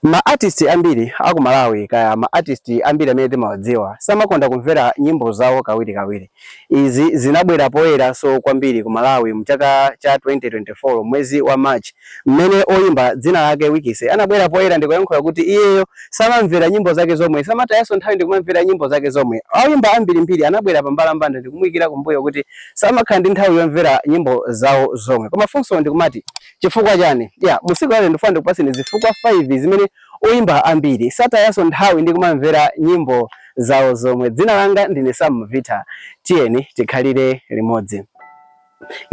Ma artist ambiri aku Malawi, kaya ma artist ambiri amene timawadziwa, samakonda kumvera nyimbo zawo kawirikawiri. Izi zinabwera poyera so kwambiri ku Malawi mchaka cha 2024 mwezi wa March, mmene oyimba dzina lake Wikise anabwera poyera ndikuyankhula kuti iyeyo samamvera nyimbo zake zomwe, samatayanso nthawi ndikumamvera nyimbo zake zomwe. Oyimba ambirimbiri anabwera pambalambanda ndikumuyikira kumbuyo kuti samakhala ndi nthawi yomvera nyimbo zawo zomwe. Koma funso ndikumati, chifukwa chani? Yeah, musiku lero ndifuna ndikupaseni zifukwa 5 zimene oyimba ambiri satayanso nthawi ndi kumamvera nyimbo zawo zomwe. Dzina langa ndine Sam Vita, tiyeni tikhalire limodzi.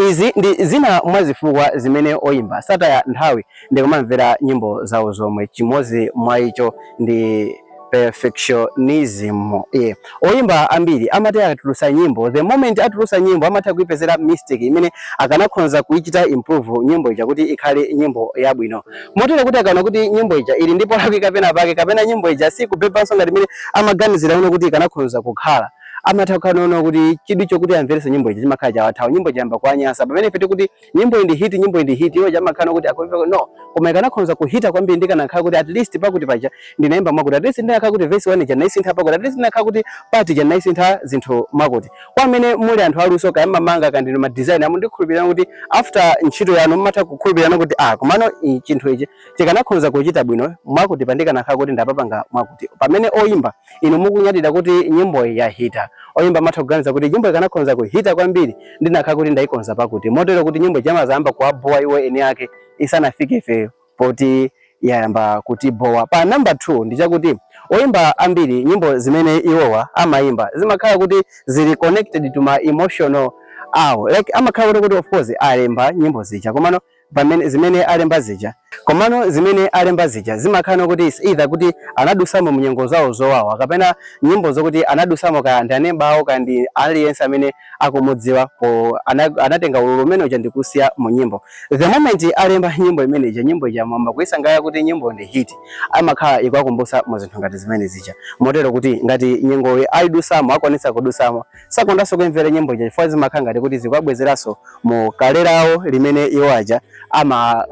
Izi ndi zina mwa zifukwa zimene oyimba sataya nthawi ndi kumamvera nyimbo zawo zomwe. Chimodzi mwa icho ndi perfectionism. Yeah. Oyimba ambiri amati akatulusa nyimbo, the moment atulusa nyimbo amatha kuipezera mistake imene akanakhonza kuichita improve nyimbo ija kuti ikhale nyimbo yabwino, motero kuti akaona kuti nyimbo ija ili ndipo lakwika pena pake, kapena nyimbo ija sikupepanso ngati imene amaganizira uno kuti ikanakhonza kukhala, amatha kukhala nono kuti chidwi chokuti amverese nyimbo ija chimakhala chawathawa. Nyimbo ija yamba kuwanyasa. Pamene ife tikuti nyimbo iyi ndi hit, nyimbo iyi ndi hit, iwo amakhala kuti akumva no, koma ikanakhonza kuhita kwambiri ndikanakhala kuti at least pakuti paja ndinayimba mwakuti, at least ndinakhala kuti verse 1 ija ndinayisintha pakuti, at least ndinakhala kuti part ija ndinayisintha zinthu mwakuti. Kwa amene muli anthu aluso, kaya mmamanga kaya ndinu ma design, amundikhulupirira kuti after ntchito yanu mmatha kukhulupirira kuti ah, komano chinthu ichi chikanakhonza kuchita bwino mwakuti pandikanakhala kuti ndapapanga mwakuti. Pamene oyimba inu mukunyadira kuti nyimbo yahita, oyimba amatha kuganiza kuti nyimbo ikanakhonza kuhita kwambiri ndinakhala kuti ndayikonza pakuti, motero kuti nyimbo chamazayamba kuwabowa iwo eni ake isanafike ifeyo poti yayamba kutibowa. Pa number 2 ndi chakuti oyimba ambiri nyimbo zimene iwowa amayimba zimakhala kuti zili connected to ma emotional awo, like amakhala kuti of course alemba nyimbo zija, komano pamene zimene alemba zija, komano zimene alemba zija zimakhala kuti is either kuti anadusamo munyengo zawo zowawa, kapena nyimbo zokuti anadusamo kaya ndi anemba awo, kaya ndi aliyense amene akumudziwa po anatenga ululu umene uja ndikusiya mu nyimbo. The moment alemba nyimbo imene ija, nyimbo ija mwamba kuisangalala kuti nyimbo ndi hit, amakhala ikuwakumbutsa mu zinthu ngati zimene zija, motero kuti ngati nyengoyo ayidusamo, akwanitsa kudusamo, sakondanso kumvera nyimbo ija chifukwa zimakhala ngati kuti zikuwabwezeranso mu kale lawo limene iwo aja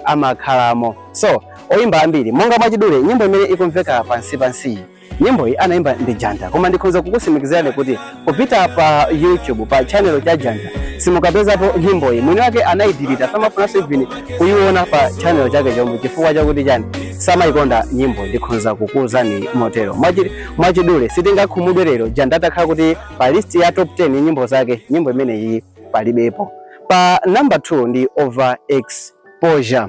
amakhalamo. So oyimba ambiri, monga mwachidule nyimbo imene ikumveka pansi pansiyi, nyimbo iyi anayimba ndi Janta, koma ndikhoza kukusimikizirani kuti kupita pa YouTube pa channel cha Janta simukapezapo nyimbo iyi. Mwini wake anayidelete, samafunanso even kuyiona pa channel chake chomwe. Chifukwa chakuti chani? Samayikonda nyimbo. Ndikhoza kukuwuzani motero. Mwachidule, sitingakhumudwe lero Janta atakhala kuti pa list ya top 10 nyimbo zake nyimbo imeneyi palibepo. Pa number 2 ndi over exposure.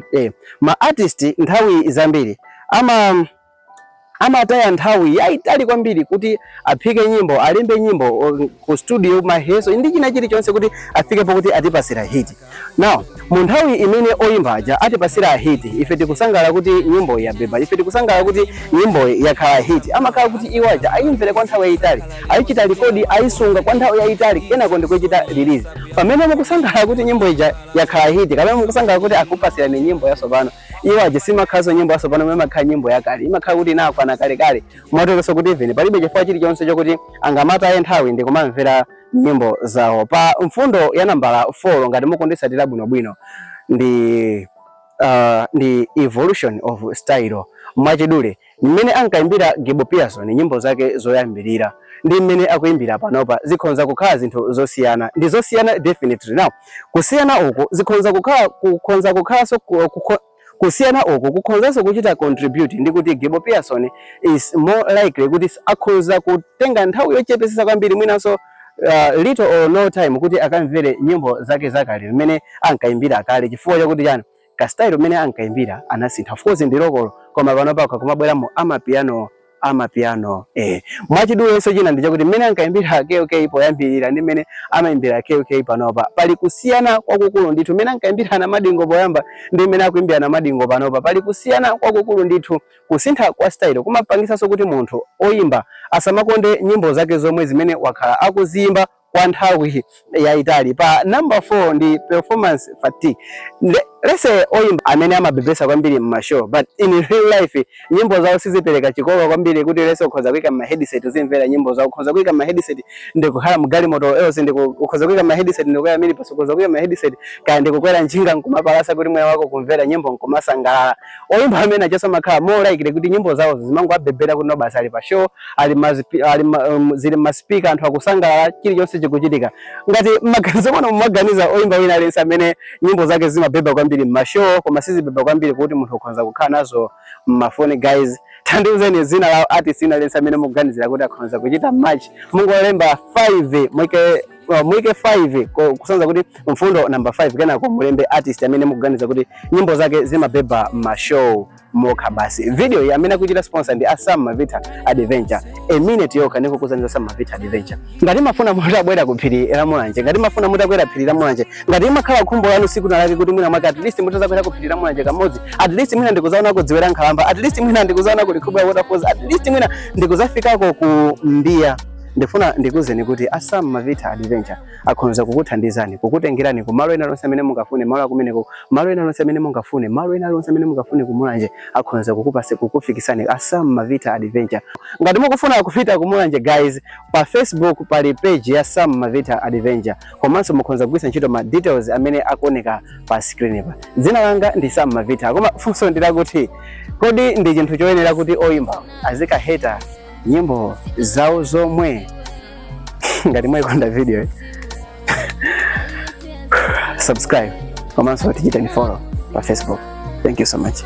Ma artist nthawi zambiri amataya nthawi yayitali kwambiri kuti aphike nyimbo, alembe nyimbo ku studio, maheso ndi china chilichonse kuti afikepo kuti atipasira hit. Now mu nthawi imene oyimba aja atipasira hit, ife tikusangalala kuti nyimbo yabeba, ife tikusangalala kuti nyimbo yakhala hit, amakhala kuti iwo aja ayimvere kwa nthawi yayitali, ayichita record, ayisunga kwa nthawi yayitali, kenako ndikuichita release. Pamene mukusangalala kuti nyimbo ija yakhala hit, kapena mukusangalala kuti akupasirani nyimbo yatsopano, iwo aja simakhalanso nyimbo yatsopano, imakhala nyimbo yakale, imakhala kuti inakwana kalekale, moteronso kuti even palibe chifukwa chilichonse chokuti angamataye nthawi ndi kumamvera nyimbo zawo. Pa mfundo ya nambala 4, ngati mukunditsatira bwinobwino, ndi evolution of style. Mwachidule, mmene ankayimbira Gibo Pearson nyimbo zake zoyambirira ndi mmene akuyimbira panopa zikhonza kukhala zinthu zosiyana, ndi zosiyana definitely. Now kusiyana uku zikhonza kukhala kukhonza kukhalanso kusiyana uku kukhonzanso kuchita contribute ndi kuti Gibo Pearson is more likely kuti akhonza kutenga nthawi yochepesesa kwambiri, mwinanso little or no time, kuti akamvere nyimbo zake zakale mmene ankayimbira kale. Chifukwa chakuti chani? Ka style mmene ankayimbira anasintha. Of course ndi local, koma panopa kumabweramo amapiano, amapiano. Mwachidulenso china ndi chakuti mmene ankayimbira KOK poyambirira ndi mmene amayimbira KOK panopa pali kusiyana kwakukulu ndithu. Mmene ankayimbira na Madingo poyamba ndi mmene akuyimbira na Madingo panopa pali kusiyana kwakukulu ndithu. Kusintha kwa style kumapangisanso kuti munthu oyimba asamakonde nyimbo zake zomwe zimene wakhala akuziyimba kwa nthawi yayitali. Pa number 4 ndi performance fatigue. Let's say oyimba amene amabebesa kwambiri mma show, but in real life nyimbo zawo sizipereka chikoka kwambiri, kuti let's say ukhoza kuyika ma headset uzimvera nyimbo zawo, ukhoza kuyika ma headset ndikukhala mgalimoto else, ukhoza kuyika ma headset ndikukwera minibus, ukhoza kuyika ma headset kaya ndikukwera njinga nkumapalasa kuti moyo wako kumvera nyimbo nkumasangalala. Oyimba amene achaso amakhala more likely kuti nyimbo zawo zimangowabebera kuti no, basi, ali pa show, ali ali zili ma speaker, anthu akusangalala, chilichonse chikuchitika. Ngati mmaganizo mwanu mumaganiza oyimba wina aliyense amene nyimbo zake zimabeba kwambiri mma show koma sizibeba kwambiri kuti munthu ukhoza kukhala nazo mmafoni, guys, tandiuzeni dzina la artist wina aliyense amene mukuganizira kuti akhoza kuchita match. Mungolemba 5, mwike 5 kusanza kuti mfundo number 5, kenako mulembe artist amene mukuganiza kuti nyimbo zake zimabeba ma show mokha basi. Video iyi amene akuchita sponsor ndi Asam Mavita Adventure. A minute yokha ndikukuzaniza Sam Mavita Adventure. Ngati mafuna mutabwera ku phiri la Mulanje, ngati mafuna mutakwera phiri la Mulanje, ngati imakhala khumbo lanu siku lake kuti mwina mwake at least mutazakwera ku phiri la Mulanje kamodzi, at least mwina ndikuzaona kudziwera nkhalamba, at least mwina ndikuzaona ku Likhubwa Waterfalls, at least mwina ndikuzafikako ku Mbiya, ndifuna ndikuzeni kuti Asam Mavita Adventure akhonza kukuthandizani, kukutengerani ku malo ena lonse amene mungafune, malo akumeneko, malo ena lonse amene mungafune, malo ena lonse amene mungafune ku Mulanje, akhonza kukupase, kukufikisani Asam Mavita Adventure. Ngati mukufuna kupita ku Mulanje, guys, pa Facebook pali page ya Sam Mavita Adventure, komanso mukhoza kugwiritsa ntchito ma details amene akuoneka pa screen pa. Dzina langa ndi Sam Mavita. Koma funso ndilakuti, kodi ndi chinthu choyenera kuti oyimba azikaheta nyimbo zawo zomwe? Ngati mwayikonda video, subscribe komanso tichiteni follow pa Facebook. Thank you so much.